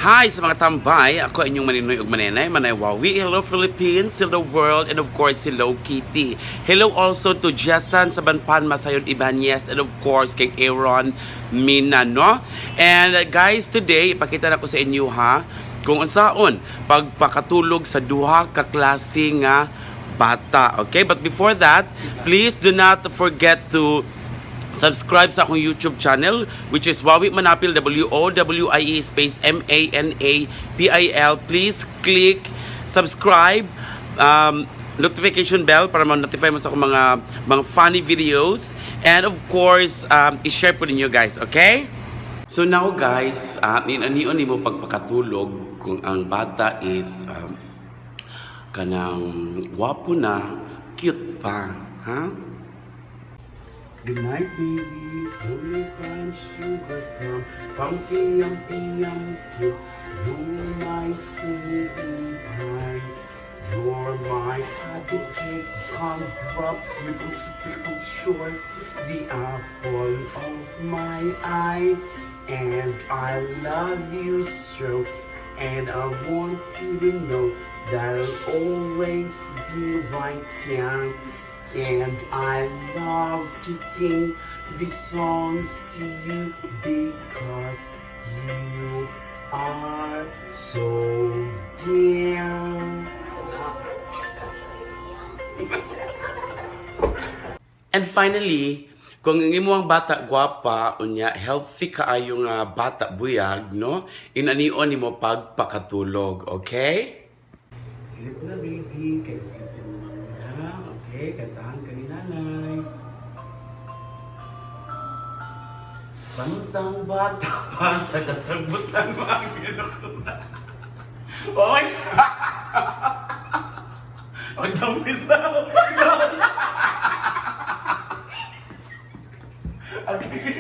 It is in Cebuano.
Hi sa mga tambay, ako inyong maninoy ug manenay, Manay Wawi. Hello Philippines, hello world, and of course, hello Kitty. Hello also to Jessan Sabanpan Masayon Ibanez, and of course, kay Aaron Mina, no? And guys, today, ipakita na ko sa inyo ha, kung unsaon pagpakatulog sa duha ka klase nga bata. Okay? But before that, please do not forget to subscribe sa akong YouTube channel, which is Wawi Manapil, W O W I E space M A N A P I L. Please click subscribe, notification bell para ma-notify mo sa akong mga funny videos, and of course, i-share po ninyo, guys, okay? So now guys, inanion nimo pagpakatulog kung ang bata is kanang gwapo na, cute pa, ha? Good night, baby. Honey bun, sugar plum, pumpy, umpy, cute. You're my sweetie pie. You're my patty cake, gumdrops, little pickle short, the apple of my eye. And I love you so, and I want you to know that I'll always be right here. And I love to sing these songs to you because you are so dear. And finally, kung ang imong bata gwapa unya healthy kaayo nga bata buyag, no? Inanion nimo pagpakatulog, okay? Sleep na, baby, kay sleep mo mama. Okay, kantahan ka ni nanay. Samtang bata pa sa kasabutan mo ang ko na. Oy! Magdampis na ako. Okay.